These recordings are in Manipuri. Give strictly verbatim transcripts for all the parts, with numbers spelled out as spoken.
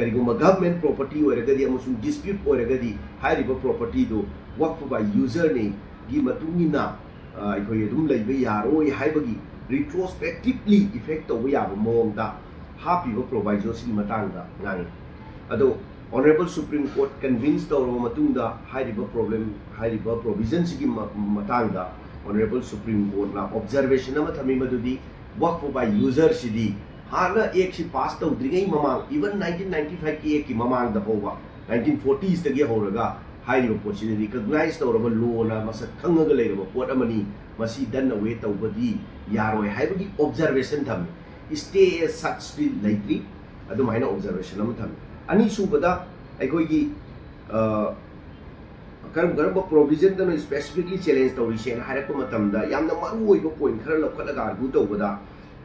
ꯀꯔꯤꯒꯨꯝꯕ government property ꯑꯣꯏꯔꯒꯗꯤ ꯑꯃꯁꯨꯡ dispute ꯑꯣꯏꯔꯒꯗꯤ ꯍꯥꯏꯔꯤꯕ property do Waqf by user ꯅꯤꯒꯤ ꯃꯇꯨꯡ ꯏꯟꯅ ꯑ, ꯑꯩꯈꯣꯏ ꯑꯗꯨꯝ ꯂꯩꯕ ꯌꯥꯔꯣꯏ ꯍꯥꯏꯕꯒꯤ retrospectively effect ꯇꯧꯕ ꯌꯥꯕ ꯃꯑꯣꯡꯗ ꯍꯥꯞꯄꯤꯕ proviso ꯁꯤꯒꯤ ꯃꯇꯥꯡꯗ ꯉꯥꯡꯉꯤ꯫ ꯑꯗꯣ Honourable Supreme Court convince ꯇꯧꯔꯕ ꯃꯇꯨꯡꯗ ꯍꯥꯏꯔꯤꯕ problem, ꯍꯥꯏꯔꯤꯕ provision ꯁꯤꯒꯤ ꯃ-, ꯃꯇꯥꯡꯗ Honourable Supreme Court ꯅ observation ꯑꯃ ꯊꯝꯃꯤ, ꯃꯗꯨꯗꯤ Waqf by user ꯁꯤꯗꯤ ꯍꯥꯟꯅ act ꯁꯤ pass ꯇꯧꯗ꯭ꯔꯤꯉꯩ ꯃꯃꯥꯡ, even nineteen ninety five ꯀꯤ act ꯀꯤ ꯃꯃꯥꯡꯗ ꯐꯥꯎꯕ, nineteen forties ꯇꯒꯤ ꯍꯧꯔꯒ ꯍꯥꯏꯔꯤꯕ ꯄꯣꯠꯁꯤꯗꯤ recognise ꯇꯧꯔꯕ law ꯅ ꯃꯁꯛ ꯈꯪꯉꯒ ꯂꯩꯔꯕ ꯄꯣꯠ ꯑꯃꯅꯤ, ꯃꯁꯤ done away ꯇꯧꯕꯗꯤ ꯌꯥꯔꯣꯏ ꯍꯥꯏꯕꯒꯤ observation ꯊꯝꯃꯤ꯫ Stay as such ꯇꯤ ꯂꯩꯇ꯭ꯔꯤ, ꯑꯗꯨꯃꯥꯏꯅ observation ꯑꯃ ꯊꯝꯃꯤ꯫ ꯑꯅꯤꯁꯨꯕꯗ ꯑꯩꯈꯣꯏꯒꯤ, ꯑ, ꯀꯔꯝ ꯀꯔꯝꯕ provision ꯗꯅꯣ specifically challenge ꯇꯧꯔꯤꯁꯦꯅ ꯍꯥꯏꯔꯛꯄ ꯃꯇꯝꯗ, ꯌꯥꯝꯅ ꯃꯔꯨꯑꯣꯏꯕ point ꯈꯔ ꯂꯧꯈꯠꯂꯒ argue ꯇꯧꯕꯗ,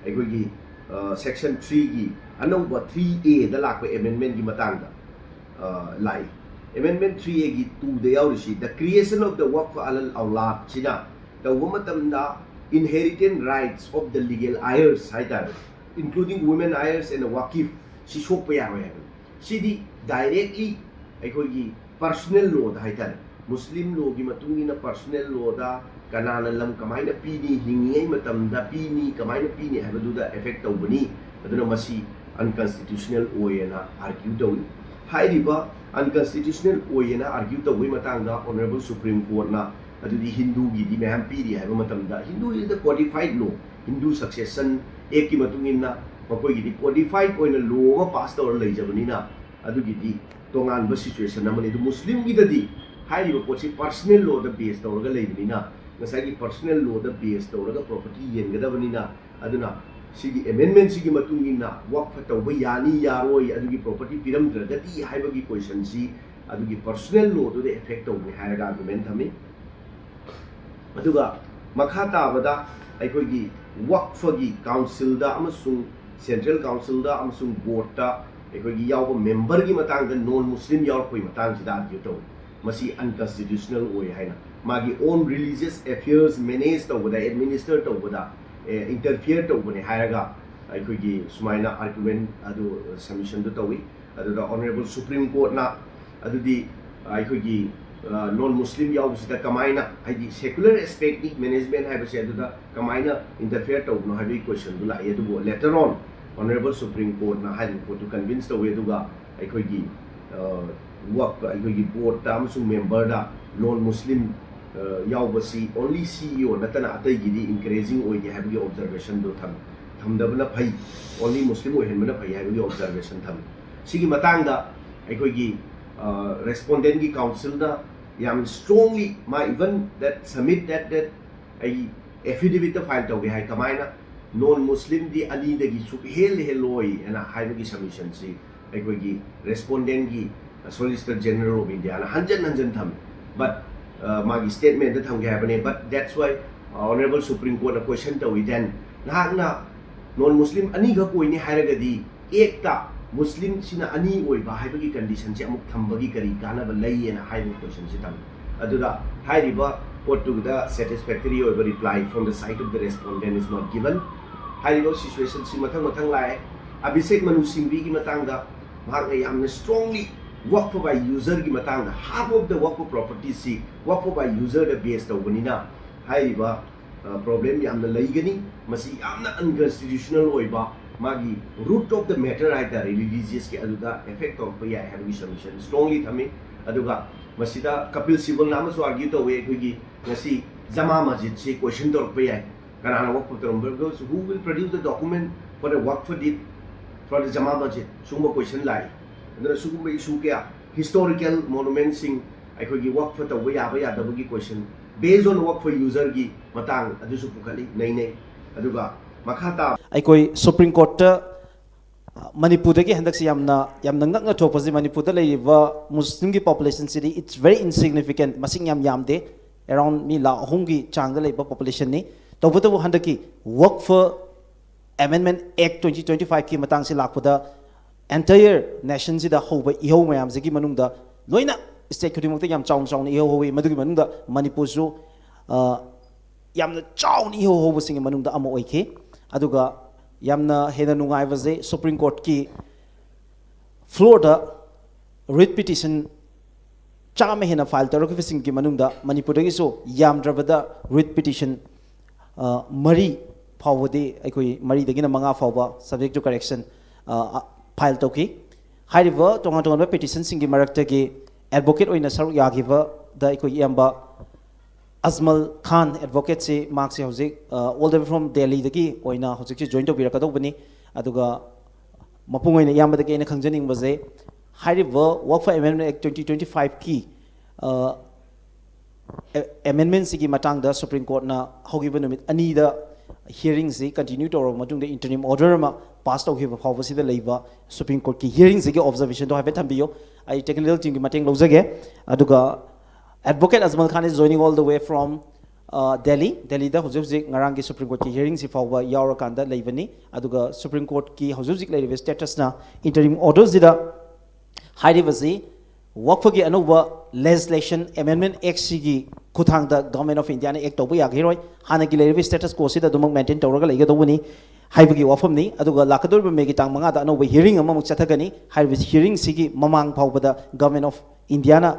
ꯑꯩꯈꯣꯏꯒꯤ, ꯑ, section three ꯒꯤ ꯑꯅꯧꯕ three A ꯗ ꯂꯥꯛꯄ amendment ꯀꯤ ꯃꯇꯥꯡꯗ, ꯑ, ꯂꯥꯛꯏ꯫ Amendment three A ꯒꯤ two the ꯌꯥꯎꯔꯤꯁꯤ, the creation of the Waqf alal awlad ꯁꯤꯅ ꯇꯧꯕ ꯃꯇꯝꯗ inheritance rights of the legal heirs ꯍꯥꯏꯇꯥꯔꯦ, including women heirs and waqif, ꯁꯤ ꯁꯣꯛꯄ ꯌꯥꯔꯣꯏ ꯍꯥꯏꯕꯅꯤ꯫ ꯁꯤꯗꯤ directly ꯑꯩꯈꯣꯏꯒꯤ personal law ꯗ ꯍꯥꯏꯇꯥꯔꯦ, Muslim law ꯒꯤ ꯃꯇꯨꯡ ꯏꯟꯅ personal law ꯗ ꯀꯅꯥꯅ ꯂꯝ ꯀꯃꯥꯏꯅ ꯄꯤꯅꯤ, ꯍꯤꯡꯉꯤꯉꯩ ꯃꯇꯝꯗ ꯄꯤꯅꯤ, ꯀꯃꯥꯏꯅ ꯄꯤꯅꯤ ꯍꯥꯏꯕꯗꯨꯗ effect ꯇꯧꯕꯅꯤ꯫ ꯑꯗꯨꯅ ꯃꯁꯤ unconstitutional ꯑꯣꯏꯌꯦꯅ argue ꯇꯧꯏ꯫ ꯍꯥꯏꯔꯤꯕ unconstitutional ꯑꯣꯏꯌꯦꯅ argue ꯇꯧꯕꯒꯤ ꯃꯇꯥꯡꯗ Honourable Supreme Court ꯅ ꯑꯗꯨꯗꯤ ꯍꯤꯟꯗꯨꯒꯤꯗꯤ ꯃꯌꯥꯝ ꯄꯤꯔꯤ ꯍꯥꯏꯕ ꯃꯇꯝꯗ, Hindu is the codified law, Hindu Succession Act ꯀꯤ ꯃꯇꯨꯡ ꯏꯟꯅ ꯃꯈꯣꯏꯒꯤꯗꯤ codified ꯑꯣꯏꯅ law ꯑꯃ pass ꯇꯧꯔ ꯂꯩꯖꯕꯅꯤꯅ, ꯑꯗꯨꯒꯤꯗꯤ ꯇꯣꯉꯥꯟꯕ situation ꯑꯃꯅꯤ꯫ ꯑꯗꯨ Muslim ꯒꯤꯗꯗꯤ ꯍꯥꯏꯔꯤꯕ ꯄꯣꯠꯁꯤ personal law ꯗ base ꯇꯧꯔꯒ ꯂꯩꯕꯅꯤꯅ, ꯉꯁꯥꯏꯒꯤ personal law ꯗ base ꯇꯧꯔꯒ property ꯌꯦꯟꯒꯗꯕꯅꯤꯅ, ꯑꯗꯨꯅ ꯁꯤꯒꯤ amendment ꯁꯤꯒꯤ ꯃꯇꯨꯡ ꯏꯟꯅ Waqf ꯇꯧꯕ ꯌꯥꯅꯤ ꯌꯥꯔꯣꯏ, ꯑꯗꯨꯒꯤ property ꯄꯤꯔꯝꯗ꯭ꯔꯒꯗꯤ ꯍꯥꯏꯕꯒꯤ question ꯁꯤ ꯑꯗꯨꯒꯤ personal law ꯗꯨꯗ effect ꯇꯧꯕꯅꯤ ꯍꯥꯏꯔꯒ argument ꯊꯝꯃꯤ꯫ ꯑꯗꯨꯒ ꯃꯈꯥ ꯇꯥꯕꯗ ꯑꯩꯈꯣꯏꯒꯤ Waqf ꯀꯤ council ꯗ ꯑꯃꯁꯨꯡ central council ꯗ ꯑꯃꯁꯨꯡ board ꯇ ꯑꯩꯈꯣꯏꯒꯤ ꯌꯥꯎꯕ member ꯒꯤ ꯃꯇꯥꯡꯗ non Muslim ꯌꯥꯎꯔꯛꯄꯒꯤ ꯃꯇꯥꯡꯁꯤꯗ argue ꯇꯧꯏ꯫ ꯃꯁꯤ unconstitutional ꯑꯣꯏ ꯍꯥꯏꯅ, ꯃꯥꯒꯤ own religious affairs manage ꯇꯧꯕꯗ, administer ꯇꯧꯕꯗ, ꯑꯦ, interfere ꯇꯧꯕꯅꯦ ꯍꯥꯏꯔꯒ ꯑꯩꯈꯣꯏꯒꯤ ꯁꯨꯃꯥꯏꯅ argument ꯑꯗꯨ, submission ꯗꯨ ꯇꯧꯏ꯫ ꯑꯗꯨꯗ Honourable Supreme Courtꯅ ꯑꯗꯨꯗꯤ ꯑꯩꯈꯣꯏꯒꯤ ꯅꯣꯟ ꯃꯨꯁꯂꯤꯝ ꯌꯥꯎꯕꯁꯤꯗ ꯀꯃꯥꯏꯅ, ꯍꯥꯏꯗꯤ secular aspectꯅꯤ management ꯍꯥꯏꯕꯁꯦ, ꯑꯗꯨꯗ ꯀꯃꯥꯏꯅ interfere ꯇꯧꯕꯅꯣ ꯍꯥꯏꯕꯒꯤ questionꯗꯨ ꯂꯥꯛꯏ꯫ ꯑꯗꯨꯕꯨ later on Honourable Supreme Courtꯅ ꯍꯥꯏꯔꯤꯕ ꯄꯣꯠꯇꯨ convince ꯇꯧꯋꯤ꯫ ꯑꯗꯨꯒ ꯑꯩꯈꯣꯏꯒꯤ ꯋꯛꯐ, ꯑꯩꯈꯣꯏꯒꯤ boardꯇ ꯑꯃꯁꯨꯡ memberꯗ ꯅꯣꯟ ꯃꯨꯁꯂꯤꯝ ꯌꯥꯎꯕꯁꯤ only CEO ꯅꯠꯇꯅ ꯑꯇꯩꯒꯤꯗꯤ encouraging ꯑꯣꯏꯗꯦ ꯍꯥꯏꯕꯒꯤ observationꯗꯨ ꯊꯝꯃꯤ꯫ ꯊꯝꯗꯕꯅ ꯐꯩ, only ꯃꯨꯁꯂꯤꯝ ꯑꯣꯏꯍꯟꯕꯅ ꯐꯩ ꯍꯥꯏꯕꯒꯤ observation ꯊꯝꯃꯤ꯫ ꯁꯤꯒꯤ ꯃꯇꯥꯡꯗ ꯑꯩꯈꯣꯏꯒꯤ respondentꯀꯤ councilꯅ ꯌꯥꯝ strongly, ꯃꯥ even that submit that that ꯑꯩ affidavitꯇ file ꯇꯧꯒꯦ ꯍꯥꯏ꯫ ꯀꯃꯥꯏꯅ ꯅꯣꯟ ꯃꯨꯁꯂꯤꯝꯗꯤ ꯑꯅꯤꯗꯒꯤ ꯁꯨꯛꯍꯦꯜ ꯍꯦꯜꯂꯣꯏ ꯍꯥꯏꯅ ꯍꯥꯏꯕꯒꯤ submissionꯁꯤ ꯑꯩꯈꯣꯏꯒꯤ respondentꯀꯤ Solicitor General of Indiaꯅ ꯍꯟꯖꯟ ꯍꯟꯖꯟ ꯊꯝꯃꯤ꯫ But ꯃꯥꯒꯤ statementꯇ ꯊꯝꯒꯦ ꯍꯥꯏꯕꯅꯦ꯫ But that's why Honourable Supreme Courtꯅ question ꯇꯧꯏ꯫ Then ꯅꯍꯥꯛꯅ ꯅꯣꯟ ꯃꯨꯁꯂꯤꯝ ꯑꯅꯤꯈꯛ ꯑꯣꯏꯅꯤ ꯍꯥꯏꯔꯒꯗꯤ ꯑꯦꯛꯇ ꯃꯨꯁꯂꯤꯝꯁꯤꯅ ꯑꯅꯤ ꯑꯣꯏꯕ ꯍꯥꯏꯕꯒꯤ conditionꯁꯦ ꯑꯃꯨꯛ ꯊꯝꯕꯒꯤ ꯀꯔꯤ ꯀꯥꯟꯅꯕ ꯂꯩꯌꯦꯅ ꯍꯥꯏꯕꯒꯤ questionꯁꯤ ꯊꯝꯃꯤ꯫ ꯑꯗꯨꯗ ꯍꯥꯏꯔꯤꯕ ꯄꯣꯠꯇꯨꯗ satisfactory ꯑꯣꯏꯕ reply from the side of the respondent is not given꯫ ꯍꯥꯏꯔꯤꯕ situationꯁꯤ ꯃꯊꯪ ꯃꯊꯪ ꯂꯥꯛꯑꯦ꯫ ꯑꯚꯤꯁꯦꯛ ꯃꯅꯨ ꯁꯤꯡꯚꯤꯒꯤ ꯃꯇꯥꯡꯗ ꯃꯍꯥꯛꯅ ꯌꯥꯝꯅ strongly ꯋꯛꯐ by userꯒꯤ ꯃꯇꯥꯡꯗ, half of the ꯋꯛꯐ propertyꯁꯤ ꯋꯛꯐ by userꯗ base ꯇꯧꯕꯅꯤꯅ ꯍꯥꯏꯔꯤꯕ problem ꯌꯥꯝꯅ ꯂꯩꯒꯅꯤ꯫ ꯃꯁꯤ ꯌꯥꯝꯅ unconstitutional ꯑꯣꯏꯕ, ꯃꯥꯒꯤ root of the matter ꯍꯥꯏꯇꯥꯔꯦ, religiousꯀꯤ ꯑꯗꯨꯗ effect ꯇꯧꯔꯛꯄ ꯌꯥꯏ ꯍꯥꯏꯕꯒꯤ submission strongly ꯊꯝꯃꯤ꯫ ꯑꯗꯨꯒ ꯃꯁꯤꯗ ꯀꯄꯤꯜ ꯁꯤꯕꯜꯅ ꯑꯃꯁꯨ argue ꯇꯧꯋꯦ, ꯑꯩꯈꯣꯏꯒꯤ ꯉꯁꯤ ꯖꯃꯥ ꯃꯁꯖꯤꯗꯁꯤ question ꯇꯧꯔꯛꯄ ꯌꯥꯏ, ꯀꯅꯥꯅ ꯋꯛꯐ ꯇꯧꯔꯝꯕ, who will produce the document for the ꯋꯛꯐ deed for the ꯖꯃꯥ ꯃꯁꯖꯤꯗ? ꯁꯤꯒꯨꯝꯕ question ꯂꯥꯛꯏ꯫ ꯑꯗꯨꯅ ꯁꯤꯒꯨꯝꯕ issue ꯀꯌꯥ, historical monumentꯁꯤꯡ ꯑꯩꯈꯣꯏꯒꯤ ꯋꯛꯐ ꯇꯧꯕ ꯌꯥꯕ ꯌꯥꯗꯕꯒꯤ question, based on ꯋꯛꯐ userꯒꯤ ꯃꯇꯥꯡ ꯑꯗꯨꯁꯨ ꯄꯨꯈꯠꯂꯤ, ꯅꯩꯅꯩ꯫ ꯑꯗꯨꯒ ꯃꯈꯥ ꯇꯥꯕ ꯑꯩꯈꯣꯏ Supreme Courtꯇ ꯃꯅꯤꯄꯨꯔꯗꯒꯤ ꯍꯟꯗꯛꯁꯤ ꯌꯥꯝꯅ, ꯌꯥꯝꯅ ꯉꯛꯅ ꯊꯣꯛꯄꯁꯤ, ꯃꯅꯤꯄꯨꯔꯗ ꯂꯩꯔꯤꯕ ꯃꯨꯁꯂꯤꯝꯒꯤ populationꯁꯤꯗꯤ it's very insignificant, ꯃꯁꯤꯡ ꯌꯥꯝ ꯌꯥꯝꯗꯦ, around ꯃꯤ ꯂꯥꯈ ꯑꯍꯨꯝꯒꯤ ꯆꯥꯡꯗ ꯂꯩꯕ populationꯅꯤ꯫ ꯇꯧꯕꯇꯕꯨ ꯍꯟꯗꯛꯀꯤ ꯋꯛꯐ Amendment Act twenty twenty fiveꯀꯤ ꯃꯇꯥꯡꯁꯤ ꯂꯥꯛꯄꯗ entire nationꯁꯤꯗ ꯍꯧꯕ ꯏꯍꯧ ꯃꯌꯥꯝꯁꯤꯒꯤ ꯃꯅꯨꯡꯗ ꯂꯣꯏꯅ state ꯈꯨꯗꯤꯡꯃꯛꯇ ꯌꯥꯝ ꯆꯥꯎꯅ ꯆꯥꯎꯅ ꯏꯍꯧ ꯍꯧꯋꯤ꯫ ꯃꯗꯨꯒꯤ ꯃꯅꯨꯡꯗ ꯃꯅꯤꯄꯨꯔꯁꯨ ꯌꯥꯝꯅ ꯆꯥꯎꯅ ꯏꯍꯧ ꯍꯧꯕꯁꯤꯡꯒꯤ ꯃꯅꯨꯡꯗ ꯑꯃ ꯑꯣꯏꯈꯤ꯫ ꯑꯗꯨꯒ ꯌꯥꯝꯅ ꯍꯦꯟꯅ ꯅꯨꯡꯉꯥꯏꯕꯁꯦ Supreme Courtꯀꯤ ꯐ꯭ꯂꯣꯔꯗ ꯔꯤꯠ ꯄꯤꯇꯤꯁꯟ ꯆꯥꯝꯃ ꯍꯦꯟꯅ ꯐꯥꯏꯜ ꯇꯧꯔꯛꯈꯤꯕꯁꯤꯡꯒꯤ ꯃꯅꯨꯡꯗ ꯃꯅꯤꯄꯨꯔꯗꯒꯤꯁꯨ ꯌꯥꯝꯗ꯭ꯔꯕꯗ ꯔꯤꯠ ꯄꯤꯇꯤꯁꯟ ꯃꯔꯤ ꯐꯥꯎꯕꯗꯤ, ꯑꯩꯈꯣꯏ ꯃꯔꯤꯗꯒꯤꯅ ꯃꯉꯥ ꯐꯥꯎꯕ subject to correction ꯐꯥꯏꯜ ꯇꯧꯈꯤ꯫ ꯍꯥꯏꯔꯤꯕ ꯇꯣꯉꯥꯟ ꯇꯣꯉꯥꯟꯕ ꯄꯤꯇꯤꯁꯟꯁꯤꯡꯒꯤ ꯃꯔꯛꯇꯒꯤ ꯑꯦꯗꯚꯣꯀꯦꯠ ꯑꯣꯏꯅ ꯁꯔꯨꯛ ꯌꯥꯈꯤꯕꯗ ꯑꯩꯈꯣꯏ ꯏꯌꯥꯝꯕ ꯑꯖꯃꯜ ꯈꯥꯟ ꯑꯦꯗꯚꯣꯀꯦꯠꯁꯤ, ꯃꯍꯥꯛꯁꯤ ꯍꯧꯖꯤꯛ all the way from ꯗꯦꯜꯂꯤꯗꯒꯤ ꯑꯣꯏꯅ ꯍꯧꯖꯤꯛꯁꯤ ꯖꯣꯏꯟ ꯇꯧꯕꯤꯔꯛꯀꯗꯧꯕꯅꯤ꯫ ꯑꯗꯨꯒ ꯃꯄꯨꯡ ꯑꯣꯏꯅ ꯏꯌꯥꯝꯕꯗꯒꯤ ꯑꯩꯅ ꯈꯪꯖꯅꯤꯡꯕꯁꯦ, ꯍꯥꯏꯔꯤꯕ Waqf Amendment Act twenty twenty five ꯀꯤ ꯑꯦꯃꯦꯟꯃꯦꯟꯁꯤꯒꯤ ꯃꯇꯥꯡꯗ ꯁꯨꯄ꯭ꯔꯤꯝ ꯀꯣꯔꯠꯅ ꯍꯧꯈꯤꯕ ꯅꯨꯃꯤꯠ ꯑꯅꯤꯗ ꯍꯤꯌꯔꯤꯡꯁꯤ ꯀꯟꯇꯤꯅ꯭ꯌꯨ ꯇꯧꯔꯕ ꯃꯇꯨꯡꯗ ꯏꯟꯇꯔꯤꯝ ꯑꯣꯔꯗꯔ ꯑꯃ ꯄꯥꯁ ꯇꯧꯈꯤꯕ ꯐꯥꯎꯕꯁꯤꯗ ꯂꯩꯕ ꯁꯨꯄ꯭ꯔꯤꯝ ꯀꯣꯔꯠꯀꯤ ꯍꯤꯌꯔꯤꯡꯁꯤꯒꯤ ꯑꯣꯕꯖꯔꯕꯦꯁꯟꯗꯣ ꯍꯥꯏꯐꯦꯠ ꯊꯝꯕꯤꯌꯨ꯫ ꯑꯩ ꯇꯦꯛꯅꯤꯀꯦꯜ ꯇꯤꯝꯒꯤ ꯃꯇꯦꯡ ꯂꯧꯖꯒꯦ꯫ ꯑꯗꯨꯒ Advocate Ajmal Khan is joining all the way from Delhi. ꯗꯦꯜꯂꯤꯗ ꯍꯧꯖꯤꯛ ꯍꯧꯖꯤꯛ ꯉꯔꯥꯡꯒꯤ ꯁꯨꯄ꯭ꯔꯤꯝ ꯀꯣꯔꯠꯀꯤ ꯍꯤꯌꯔꯤꯡꯁꯤ ꯐꯥꯎꯕ ꯌꯥꯎꯔꯀꯥꯟꯗ ꯂꯩꯕꯅꯤ꯫ ꯑꯗꯨꯒ ꯁꯨꯄ꯭ꯔꯤꯝ ꯀꯣꯔꯠꯀꯤ ꯍꯧꯖꯤꯛ ꯍꯧꯖꯤꯛ ꯂꯩꯔꯤꯕ ꯁ꯭ꯇꯦꯇꯁꯅ ꯏꯟꯇꯔꯤꯝ ꯑꯣꯔꯗꯔꯁꯤꯗ ꯍꯥꯏꯔꯤꯕꯁꯤ ꯋꯛꯐꯒꯤ ꯑꯅꯧꯕ ꯂꯦꯖꯤꯁꯂꯦꯁꯟ ꯑꯦꯃꯦꯟꯃꯦꯟ ꯑꯦꯛꯁꯤꯒꯤ ꯈꯨꯠꯊꯥꯡꯗ ꯒꯚꯔꯟꯃꯦꯟꯠ ꯑꯣꯐ ꯏꯟꯗꯤꯌꯥꯅ ꯑꯦꯛ ꯇꯧꯕ ꯌꯥꯈꯤꯔꯣꯏ꯫ ꯍꯥꯟꯅꯒꯤ ꯂꯩꯔꯤꯕ ꯁ꯭ꯇꯦꯇꯁ ꯀꯣꯁꯤꯗ ꯑꯗꯨꯃꯛ ꯃꯦꯟꯇꯦꯟ ꯇꯧꯔꯒ ꯂꯩꯒꯗꯧꯕꯅꯤ ꯍꯥꯏꯕꯒꯤ ꯋꯥꯐꯝꯅꯤ꯫ ꯑꯗꯨꯒ ꯂꯥꯛꯀꯗꯧꯔꯤꯕ ꯃꯦꯒꯤ ꯇꯥꯡ ꯃꯉꯥꯗ ꯑꯅꯧꯕ ꯍꯤꯌꯔꯤꯡ ꯑꯃꯃꯨꯛ ꯆꯠꯊꯒꯅꯤ꯫ ꯍꯥꯏꯔꯤꯕ ꯍꯤꯌꯔꯤꯡꯁꯤꯒꯤ ꯃꯃꯥꯡ ꯐꯥꯎꯕꯗ government of Indian,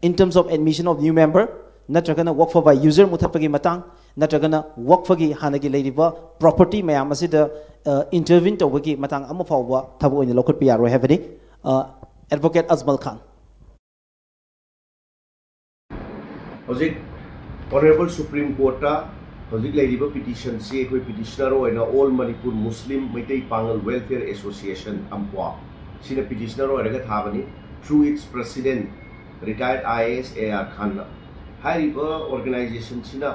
in terms of admission of new member, ꯅꯠꯇ꯭ꯔꯒꯅ ꯋꯛꯐ by user ꯃꯨꯊꯠꯄꯒꯤ ꯃꯇꯥꯡ, ꯅꯠꯇ꯭ꯔꯒꯅ ꯋꯛꯐꯒꯤ ꯍꯥꯟꯅꯒꯤ ꯂꯩꯔꯤꯕ ꯄ꯭ꯔꯣꯄꯔꯇꯤ ꯃꯌꯥꯝ ꯑꯁꯤꯗ ꯏꯟꯇꯔꯚꯤꯟ ꯇꯧꯕꯒꯤ ꯃꯇꯥꯡ ꯑꯃ ꯐꯥꯎꯕ ꯊꯕꯛ ꯑꯣꯏꯅ ꯂꯧꯈꯠꯄ ꯌꯥꯔꯣꯏ ꯍꯥꯏꯕꯅꯤ꯫ ꯑꯦꯗꯚꯣꯀꯦꯠ ꯑꯖꯃꯜ ꯈꯥꯟ꯫ ꯍꯧꯖꯤꯛ ꯑꯣꯅꯔꯦꯕꯜ ꯁꯨꯄ꯭ꯔꯤꯝ ꯀꯣꯔꯠꯇ ꯍꯧꯖꯤꯛ ꯂꯩꯔꯤꯕ ꯄꯤꯇꯤꯁꯟꯁꯤ ꯑꯩꯈꯣꯏ ꯄꯤꯇꯤꯁꯅꯔ ꯑꯣꯏꯅ All Manipur Muslim Meitei Pangal Welfare Association, ꯑꯝꯄ꯭ꯋꯥ, ꯁꯤꯅ ꯄꯤꯇꯤꯁꯅꯔ ꯑꯣꯏꯔꯒ ꯊꯥꯕꯅꯤ, through its president, retired I A S A R ꯈꯥꯟꯅ꯫ ꯍꯥꯏꯔꯤꯕ ꯑꯣꯔꯒꯅꯥꯏꯖꯦꯁꯟꯁꯤꯅ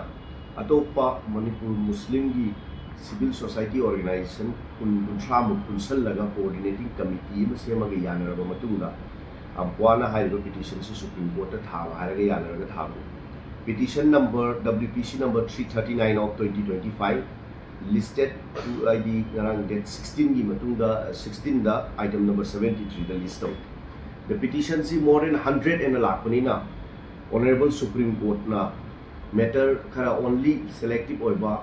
ꯑꯇꯣꯞꯄ ꯃꯅꯤꯄꯨꯔ ꯃꯨꯁꯂꯤꯝꯒꯤ ꯁꯤꯚꯤꯜ ꯁꯣꯁꯥꯏꯇꯤ ꯑꯣꯔꯒꯅꯥꯏꯖꯦꯁꯟ ꯀꯨꯟ ꯀꯨꯟꯊ꯭ꯔꯥꯃꯨꯛ ꯄꯨꯟꯁꯜꯂꯒ ꯀꯣꯑꯣꯔꯗꯤꯅꯦꯇꯤꯡ ꯀꯃꯤꯇꯤ ꯑꯃ ꯁꯦꯝꯃꯒ ꯌꯥꯅꯔꯕ ꯃꯇꯨꯡꯗ, ꯑꯝꯄ꯭ꯋꯥꯅ ꯍꯥꯏꯔꯤꯕ ꯄꯤꯇꯤꯁꯟꯁꯤ ꯁꯨꯄ꯭ꯔꯤꯝ ꯀꯣꯔꯠꯇ ꯊꯥꯕ ꯍꯥꯏꯔꯒ ꯌꯥꯅꯔꯒ ꯊꯥꯕꯅꯤ꯫ Petition number W P C number three thirty nine of twenty twenty five, listed to, ꯍꯥꯏꯗꯤ ꯉꯔꯥꯡ date sixteen ꯒꯤ ꯃꯇꯨꯡꯗ, sixteen ꯗ item number seventy three ꯗ list ꯇꯧꯏ꯫ The petition ꯁꯤ more than hundred ꯍꯦꯟꯅ ꯂꯥꯛꯄꯅꯤꯅ, ꯑꯣꯅꯔꯦꯕꯜ ꯁꯨꯄ꯭ꯔꯤꯝ ꯀꯣꯔꯠꯅ ꯃꯦꯇꯔ ꯈꯔ, only selective ꯑꯣꯏꯕ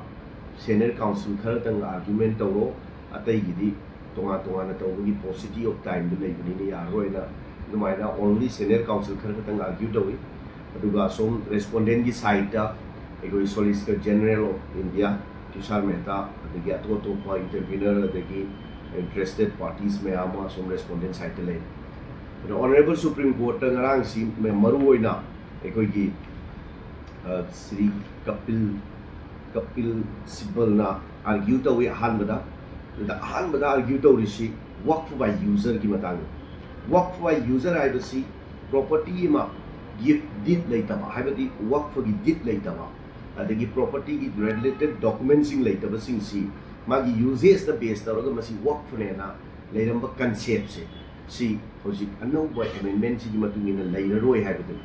ꯁꯦꯅꯤꯌꯔ ꯀꯥꯎꯟꯁꯤꯜ ꯈꯔꯇꯪ ꯑꯥꯔꯒ꯭ꯌꯨꯃꯦꯟ ꯇꯧꯔꯣ, ꯑꯇꯩꯒꯤꯗꯤ ꯇꯣꯉꯥꯟ ꯇꯣꯉꯥꯟꯅ ꯇꯧꯕꯒꯤ paucity of time ꯗꯨ ꯂꯩꯕꯅꯤꯅ ꯌꯥꯔꯔꯣꯏꯅ ꯑꯗꯨꯃꯥꯏꯅ only senior counsel ꯈꯔ ꯈꯛꯇꯪ argue ꯇꯧꯏ꯫ ꯑꯗꯨꯒ ꯁꯣꯝ respondent ꯒꯤ side ꯇ ꯑꯩꯈꯣꯏ Solicitor General of India, ꯇꯨꯁꯥꯔ Mehta, ꯑꯗꯒꯤ ꯑꯇꯣꯞ ꯑꯇꯣꯞꯄ intervener ꯑꯗꯒꯤ interested parties ꯃꯌꯥꯝ ꯑꯃ ꯁꯣꯝ respondent side ꯇ ꯂꯩ꯫ ꯑꯗꯣ Honourable Supreme Court ꯇ ꯉꯔꯥꯡꯁꯤ ꯃ-, ꯃꯔꯨ ꯑꯣꯏꯅ ꯑꯩꯈꯣꯏꯒꯤ, ꯑ, ꯁ꯭ꯔꯤ ꯀꯄꯤꯜ, ꯀꯄꯤꯜ ꯁꯤꯕꯜꯅ argue ꯇꯧꯏ ꯑꯍꯥꯟꯕꯗ꯫ ꯑꯗꯨꯗ ꯑꯍꯥꯟꯕꯗ argue ꯇꯧꯔꯤꯁꯤ Waqf by user ꯒꯤ ꯃꯇꯥꯡꯗ꯫ Waqf by user ꯍꯥꯏꯕꯁꯤ property ꯑꯃ gift deed ꯂꯩꯇꯕ, ꯍꯥꯏꯕꯗꯤ Waqf ꯒꯤ deed ꯂꯩꯇꯕ, ꯑꯗꯒꯤ property ꯒꯤ related document ꯁꯤꯡ ꯂꯩꯇꯕꯁꯤꯡꯁꯤ ꯃꯥꯒꯤ usage ꯇ base ꯇꯧꯔꯒ ꯃꯁꯤ Waqf ꯅꯦꯅ ꯂꯩꯔꯝꯕ concept ꯁꯦ, ꯁꯤ ꯍꯧꯖꯤꯛ ꯑꯅꯧꯕ amendment ꯁꯤꯒꯤ ꯃꯇꯨꯡ ꯏꯟꯅ ꯂꯩꯔꯔꯣꯏ ꯍꯥꯏꯕꯗꯨꯅꯤ꯫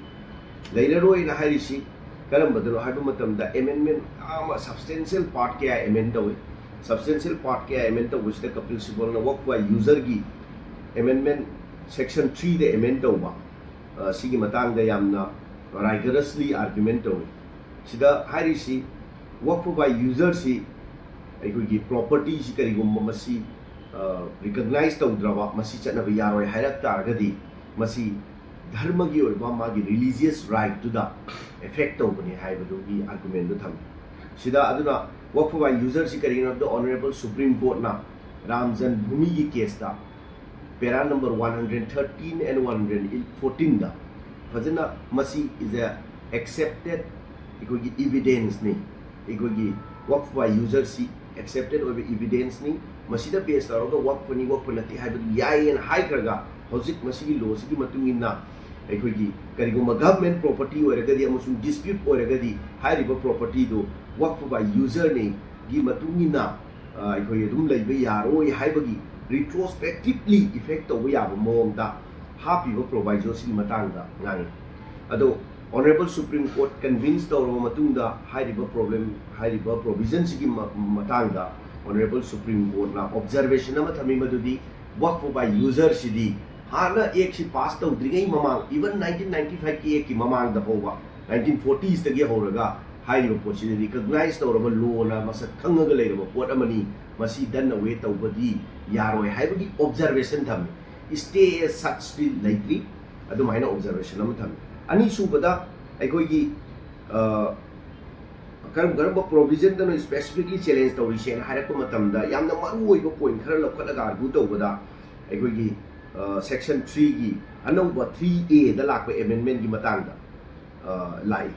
ꯂꯩꯔꯔꯣꯏꯅ ꯍꯥꯏꯔꯤꯁꯤ ꯀꯔꯝꯕꯗꯅꯣ ꯍꯥꯏꯕ ꯃꯇꯝꯗ, amendment ꯌꯥꯝꯅ substantial part ꯀꯌꯥ amend ꯇꯧꯏ꯫ Substantial part ꯀꯌꯥ amend ꯇꯧꯕꯁꯤꯗ ꯀꯄꯤꯜ ꯁꯤꯕꯜꯅ Waqf by user ꯒꯤ amendment section three ꯗ amend ꯇꯧꯕ, ꯑ, ꯁꯤꯒꯤ ꯃꯇꯥꯡꯗ ꯌꯥꯝꯅ rigorously argument ꯇꯧꯏ꯫ ꯁꯤꯗ ꯍꯥꯏꯔꯤꯁꯤ Waqf by user ꯁꯤ ꯑꯩꯈꯣꯏꯒꯤ property ꯁꯤ ꯀꯔꯤꯒꯨꯝꯕ ꯃꯁꯤ, ꯑ, recognize ꯇꯧꯗ꯭ꯔꯕ, ꯃꯁꯤ ꯆꯠꯅꯕ ꯌꯥꯔꯣꯏ ꯍꯥꯏꯔꯛ ꯇꯥꯔꯒꯗꯤ, ꯃꯁꯤ ꯙꯔꯃꯒꯤ ꯑꯣꯏꯕ ꯃꯥꯒꯤ religious right ꯇꯨꯗ affect ꯇꯧꯕꯅꯤ ꯍꯥꯏꯕꯗꯨꯒꯤ argument ꯗꯨ ꯊꯝꯃꯤ꯫ ꯁꯤꯗ ꯑꯗꯨꯅ Waqf by user ꯁꯤ ꯀꯔꯤꯒꯤꯅꯣ ꯍꯥꯏꯕꯗ, Honourable Supreme Court ꯅ ꯔꯥꯝ ꯖꯟꯃ ꯚꯨꯃꯤꯒꯤ case ꯇ para number one hundred thirteen and one hundred fourteen ꯗ ꯐꯖꯅ ꯃꯁꯤ is a accepted ꯑꯩꯈꯣꯏꯒꯤ evidence ꯅꯤ, ꯑꯩꯈꯣꯏꯒꯤ Waqf by user ꯁꯤ accepted ꯑꯣꯏꯕ evidence ꯅꯤ, ꯃꯁꯤꯗ base ꯇꯧꯔꯒ Waqf ꯅꯤ, Waqf ꯅꯠꯇꯦ ꯍꯥꯏꯕꯗꯨ ꯌꯥꯏꯌꯦꯅ ꯍꯥꯏꯈ꯭ꯔꯒ, ꯍꯧꯖꯤꯛ ꯃꯁꯤꯒꯤ law ꯁꯤꯒꯤ ꯃꯇꯨꯡ ꯏꯟꯅ ꯑꯩꯈꯣꯏꯒꯤ ꯀꯔꯤꯒꯨꯝꯕ government property ꯑꯣꯏꯔꯒꯗꯤ ꯑꯃꯁꯨꯡ dispute ꯑꯣꯏꯔꯒꯗꯤ, ꯍꯥꯏꯔꯤꯕ property do Waqf by user ꯅꯤ ꯒꯤ ꯃꯇꯨꯡ ꯏꯟꯅ, ꯑ, ꯑꯩꯈꯣꯏ ꯑꯗꯨꯝ ꯂꯩꯕ ꯌꯥꯔꯣꯏ ꯍꯥꯏꯕꯒꯤ retrospectively effect ꯇꯧꯕ ꯌꯥꯕ ꯃꯑꯣꯡꯗ ꯍꯥꯞꯄꯤꯕ proviso ꯁꯤꯒꯤ ꯃꯇꯥꯡꯗ ꯉꯥꯡꯉꯤ꯫ ꯑꯗꯣ Honourable Supreme Court convince ꯇꯧꯔꯕ ꯃꯇꯨꯡꯗ, ꯍꯥꯏꯔꯤꯕ problem, ꯍꯥꯏꯔꯤꯕ provision ꯁꯤꯒꯤ ꯃ-, ꯃꯇꯥꯡꯗ Honourable Supreme Court ꯅ observation ꯑꯃ ꯊꯝꯃꯤ, ꯃꯗꯨꯗꯤ Waqf by user ꯁꯤꯗꯤ ꯍꯥꯟꯅ act ꯁꯤ pass ꯇꯧꯗ꯭ꯔꯤꯉꯩ ꯃꯃꯥꯡ, even nineteen ninety five ꯀꯤ act ꯀꯤ ꯃꯃꯥꯡꯗ ꯐꯥꯎꯕ, nineteen forties ꯇꯒꯤ ꯍꯧꯔꯒ ꯍꯥꯏꯔꯤꯕ ꯄꯣꯠꯁꯤꯗꯤ recognize ꯇꯧꯔꯕ law ꯅ ꯃꯁꯛ ꯈꯪꯉꯒ ꯂꯩꯔꯕ ꯄꯣꯠ ꯑꯃꯅꯤ꯫ ꯃꯁꯤ done away ꯇꯧꯕꯗꯤ ꯌꯥꯔꯣꯏ ꯍꯥꯏꯕꯒꯤ observation ꯊꯝꯃꯤ꯫ Stay as such ꯇꯤ ꯂꯩꯇ꯭ꯔꯤ, ꯑꯗꯨꯃꯥꯏꯅ observation ꯑꯃ ꯊꯝꯃꯤ꯫ ꯑꯅꯤꯁꯨꯕꯗ, ꯑꯩꯈꯣꯏꯒꯤ ꯑ, ꯀꯔꯝ ꯀꯔꯝꯕ provision ꯗꯅꯣ specifically challenge ꯇꯧꯔꯤꯁꯦꯅ ꯍꯥꯏꯔꯛꯄ ꯃꯇꯝꯗ, ꯌꯥꯝꯅ ꯃꯔꯨ ꯑꯣꯏꯕ point ꯈꯔ ꯂꯧꯈꯠꯂꯒ argue ꯇꯧꯕꯗ, ꯑꯩꯈꯣꯏꯒꯤ section three ꯒꯤ ꯑꯅꯧꯕ three A ꯗ ꯂꯥꯛꯄ amendment ꯀꯤ ꯃꯇꯥꯡꯗ ꯑ, ꯂꯥꯛꯏ꯫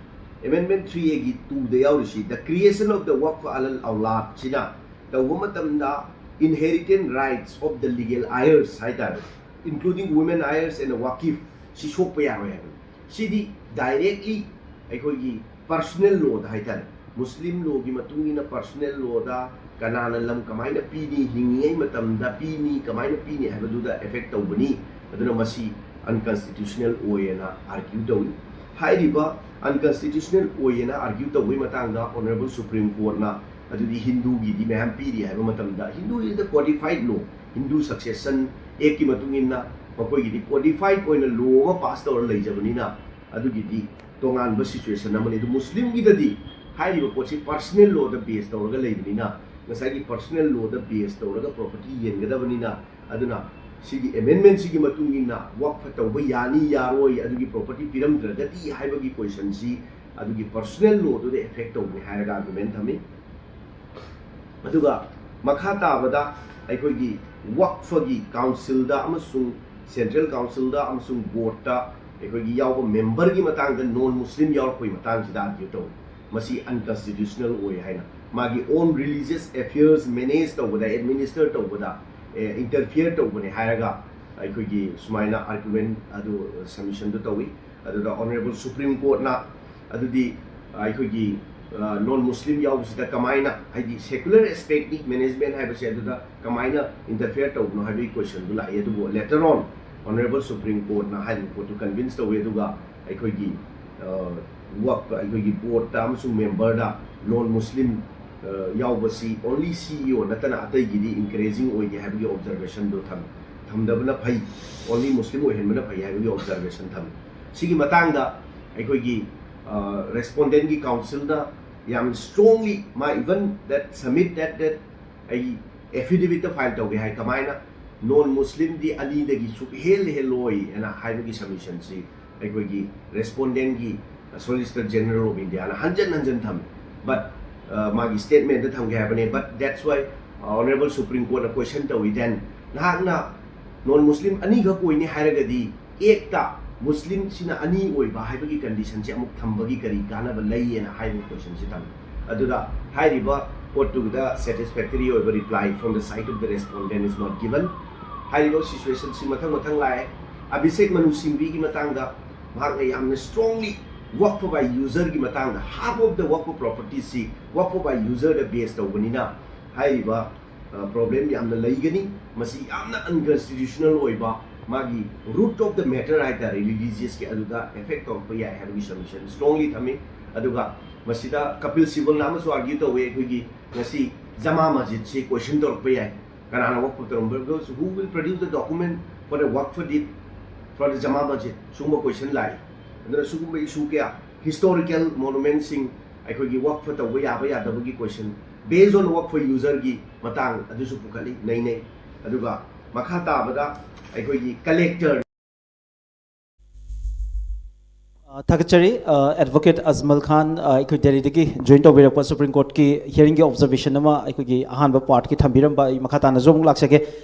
Amendment three A ꯒꯤ two the ꯌꯥꯎꯔꯤꯁꯤ, the creation of the Waqf al Awlad ꯁꯤꯅ ꯇꯧꯕ ꯃꯇꯝꯗ inheritance rights of the legal heirs ꯍꯥꯏꯇꯥꯔꯦ, including women heirs and waqif, ꯁꯤ ꯁꯣꯛꯄ ꯌꯥꯔꯣꯏ ꯍꯥꯏꯕꯅꯤ꯫ ꯁꯤꯗꯤ directly ꯑꯩꯈꯣꯏꯒꯤ personal law ꯗ ꯍꯥꯏꯇꯥꯔꯦ, Muslim law ꯒꯤ ꯃꯇꯨꯡ ꯏꯟꯅ personal law ꯗ ꯀꯅꯥꯅ ꯂꯝ ꯀꯃꯥꯏꯅ ꯄꯤꯅꯤ, ꯍꯤꯡꯉꯤꯉꯩ ꯃꯇꯝꯗ ꯄꯤꯅꯤ, ꯀꯃꯥꯏꯅ ꯄꯤꯅꯤ ꯍꯥꯏꯕꯗꯨꯗ effect ꯇꯧꯕꯅꯤ꯫ ꯑꯗꯨꯅ ꯃꯁꯤ unconstitutional ꯑꯣꯏꯌꯦꯅ argue ꯇꯧꯏ꯫ ꯍꯥꯏꯔꯤꯕ unconstitutional ꯑꯣꯏꯌꯦꯅ argue ꯇꯧꯕꯒꯤ ꯃꯇꯥꯡꯗ Honourable Supreme Court ꯅ ꯑꯗꯨꯗꯤ ꯍꯤꯟꯗꯨꯒꯤꯗꯤ ꯃꯌꯥꯝ ꯄꯤꯔꯤ ꯍꯥꯏꯕ ꯃꯇꯝꯗ, Hindu is the codified law, Hindu Succession Act ꯀꯤ ꯃꯇꯨꯡ ꯏꯟꯅ ꯃꯈꯣꯏꯒꯤꯗꯤ codified ꯑꯣꯏꯅ law ꯑꯃ pass ꯇꯧꯔ ꯂꯩꯖꯕꯅꯤꯅ, ꯑꯗꯨꯒꯤꯗꯤ ꯇꯣꯉꯥꯟꯕ situation ꯑꯃꯅꯤ꯫ ꯑꯗꯨ Muslim ꯒꯤꯗꯗꯤ ꯍꯥꯏꯔꯤꯕ ꯄꯣꯠꯁꯤ personal law ꯗ base ꯇꯧꯔꯒ ꯂꯩꯕꯅꯤꯅ, ꯉꯁꯥꯏꯒꯤ personal law ꯗ base ꯇꯧꯔꯒ property ꯌꯦꯟꯒꯗꯕꯅꯤꯅ, ꯑꯗꯨꯅ ꯁꯤꯒꯤ amendment ꯁꯤꯒꯤ ꯃꯇꯨꯡ ꯏꯟꯅ ꯋꯛꯐ ꯇꯧꯕ ꯌꯥꯅꯤ ꯌꯥꯔꯣꯏ, ꯑꯗꯨꯒꯤ property ꯄꯤꯔꯝꯗ꯭ꯔꯒꯗꯤ ꯍꯥꯏꯕꯒꯤ question ꯁꯤ ꯑꯗꯨꯒꯤ personal law ꯗꯨꯗ effect ꯇꯧꯕꯅꯤ ꯍꯥꯏꯔꯒ argument ꯊꯝꯃꯤ꯫ ꯑꯗꯨꯒ ꯃꯈꯥ ꯇꯥꯕꯗ ꯑꯩꯈꯣꯏꯒꯤ ꯋꯛꯐꯒꯤ council ꯗ ꯑꯃꯁꯨꯡ central council ꯗ ꯑꯃꯁꯨꯡ board ꯇ ꯑꯩꯈꯣꯏꯒꯤ ꯌꯥꯎꯕ member ꯒꯤ ꯃꯇꯥꯡꯗ non Muslim ꯌꯥꯎꯔꯛꯄꯒꯤ ꯃꯇꯥꯡꯁꯤꯗ argue ꯇꯧꯏ꯫ ꯃꯁꯤ unconstitutional ꯑꯣꯏ ꯍꯥꯏꯅ, ꯃꯥꯒꯤ own religious affairs manage ꯇꯧꯕꯗ, administer ꯇꯧꯕꯗ, ꯑꯦ, interfere ꯇꯧꯕꯅꯦ ꯍꯥꯏꯔꯒ ꯑꯩꯈꯣꯏꯒꯤ ꯁꯨꯃꯥꯏꯅ argument ꯑꯗꯨ submission ꯗꯨ ꯇꯧꯏ꯫ ꯑꯗꯨꯗ Honourable Supreme Court ꯅ ꯑꯗꯨꯗꯤ ꯑꯩꯈꯣꯏꯒꯤ, ꯑ, non Muslim ꯌꯥꯎꯕꯁꯤꯗ ꯀꯃꯥꯏꯅ, ꯍꯥꯏꯗꯤ secular aspect ꯅꯤ management ꯍꯥꯏꯕꯁꯦ, ꯑꯗꯨꯗ ꯀꯃꯥꯏꯅ interfere ꯇꯧꯕꯅꯣ ꯍꯥꯏꯕꯒꯤ question ꯗꯨ ꯂꯥꯛꯏ꯫ ꯑꯗꯨꯕꯨ later on Honourable Supreme Court ꯅ ꯍꯥꯏꯔꯤꯕ ꯄꯣꯠꯇꯨ convince ꯇꯧꯏ꯫ ꯑꯗꯨꯒ ꯑꯩꯈꯣꯏꯒꯤ, ꯑ, ꯋꯛꯐ ꯑꯩꯈꯣꯏꯒꯤ board ꯇ ꯑꯃꯁꯨꯡ member ꯗ non Muslim, ꯑ, ꯌꯥꯎꯕꯁꯤ only C E O ꯅꯠꯇꯅ ꯑꯇꯩꯒꯤꯗꯤ encouraging ꯑꯣꯏꯗꯦ ꯍꯥꯏꯕꯒꯤ observation ꯗꯨ ꯊꯝ-, ꯊꯝꯗꯕꯅ ꯐꯩ, only Muslim ꯑꯣꯏꯍꯟꯕꯅ ꯐꯩ ꯍꯥꯏꯕꯒꯤ observation ꯊꯝꯃꯤ꯫ ꯁꯤꯒꯤ ꯃꯇꯥꯡꯗ ꯑꯩꯈꯣꯏꯒꯤ, ꯑ, respondent ꯀꯤ counsel ꯅ ꯌꯥꯝ strongly, ꯃꯥ even that submit that, that ꯑꯩꯒꯤ affidavitꯇ file ꯇꯧꯒꯦ ꯍꯥꯏ꯫ ꯀꯃꯥꯏꯅ? Non Muslimꯗꯤ ꯑꯅꯤꯗꯒꯤ ꯁꯨꯛꯍꯦꯜ ꯍꯦꯜꯂꯣꯏ ꯍꯥꯏꯅ ꯍꯥꯏꯕꯒꯤ submissionꯁꯤ ꯑꯩꯈꯣꯏꯒꯤ respondentꯀꯤ Solicitor General of Indiaꯅ ꯍꯟꯖꯟ ꯍꯟꯖꯟ ꯊꯝꯃꯤ꯫ But ꯃꯥꯒꯤ statementꯇ ꯊꯝꯒꯦ ꯍꯥꯏꯕꯅꯦ꯫ But that's why Honorable Supreme Courtꯅ question ꯇꯧꯏ꯫ Then ꯅꯍꯥꯛꯅ non Muslim ꯑꯅꯤꯈꯛ ꯑꯣꯏꯅꯤ ꯍꯥꯏꯔꯒꯗꯤ Actꯇ Muslimꯁꯤꯅ ꯑꯅꯤ ꯑꯣꯏꯕ ꯍꯥꯏꯕꯒꯤ conditionꯁꯦ ꯑꯃꯨꯛ ꯊꯝꯕꯒꯤ ꯀꯔꯤ ꯀꯥꯟꯅꯕ ꯂꯩ ꯍꯥꯏꯅ ꯍꯥꯏꯕꯒꯤ questionꯁꯤ ꯊꯝꯃꯤ꯫ ꯑꯗꯨꯗ ꯍꯥꯏꯔꯤꯕ courtꯇꯨꯗ satisfactory ꯑꯣꯏꯕ reply from the side of the respondent is not given꯫ ꯍꯥꯏꯔꯤꯕ situationꯁꯤ ꯃꯊꯪ ꯃꯊꯪ ꯂꯥꯛꯑꯦ꯫ ꯑꯚꯤꯁꯦꯛ ꯃꯅꯨ ꯁꯤꯡꯚꯤꯒꯤ ꯃꯇꯥꯡꯗ ꯃꯍꯥꯛꯅ ꯌꯥꯝꯅ strongly Waqf by userꯒꯤ ꯃꯇꯥꯡꯗ, half of the Waqf propertyꯁꯤ Waqf by userꯗ base ꯇꯧꯕꯅꯤꯅ ꯍꯥꯏꯔꯤꯕ problem ꯌꯥꯝꯅ ꯂꯩꯒꯅꯤ꯫ ꯃꯁꯤ ꯌꯥꯝꯅ unconstitutional ꯑꯣꯏꯕ, ꯃꯥꯒꯤ root of the matter ꯍꯥꯏꯇꯥꯔꯦ, religiousꯀꯤ, ꯑꯗꯨꯗ effect ꯇꯧꯔꯛꯄ ꯌꯥꯏ ꯍꯥꯏꯕꯒꯤ submission strongly ꯊꯝꯃꯤ꯫ ꯑꯗꯨꯒ ꯃꯁꯤꯗ Kapil Sibal ꯑꯃꯁꯨ argue ꯇꯧꯋꯦ, ꯑꯩꯈꯣꯏꯒꯤ ꯉꯁꯤ ꯖꯃꯥ ꯃꯁꯖꯤꯗꯁꯤ question ꯇꯧꯔꯛꯄ ꯌꯥꯏ, ꯀꯅꯥꯅ Waqf ꯇꯧꯔꯝꯕ? Because who will produce the document for the Waqf deed for the Jama Masjid? ꯁꯤꯒꯨꯝꯕ question ꯂꯥꯛꯏ꯫ ꯑꯗꯨꯅ ꯁꯤꯒꯨꯝꯕ issue ꯀꯌꯥ, historical monumentꯁꯤꯡ ꯑꯩꯈꯣꯏꯒꯤ Waqf ꯇꯧꯕ ꯌꯥꯕ ꯌꯥꯗꯕꯒꯤ question, based on Waqf userꯒꯤ ꯃꯇꯥꯡ ꯑꯗꯨꯁꯨ ꯄꯨꯈꯠꯂꯤ, ꯅꯩꯅꯩ꯫ ꯑꯗꯨꯒ ꯃꯈꯥ ꯇꯥꯕꯗ ꯑꯩꯈꯣꯏꯒꯤ collector ꯑ, ꯊꯥꯒꯠꯆꯔꯤ꯫ ꯑ, Advocate Ajmal Khan, ꯑ, ꯑꯩꯈꯣꯏ ꯗꯦꯜꯂꯤꯗꯒꯤ join ꯇꯧꯕꯤꯔꯛꯄ Supreme Courtꯀꯤ hearingꯒꯤ observation ꯑꯃ ꯑꯩꯈꯣꯏꯒꯤ ꯑꯍꯥꯟꯕ partꯀꯤ ꯊꯝꯕꯤꯔꯝꯕ꯫ ꯑꯩ ꯃꯈꯥ ꯇꯥꯅꯁꯨ ꯑꯃꯨꯛ ꯂꯥꯛꯆꯒꯦ꯫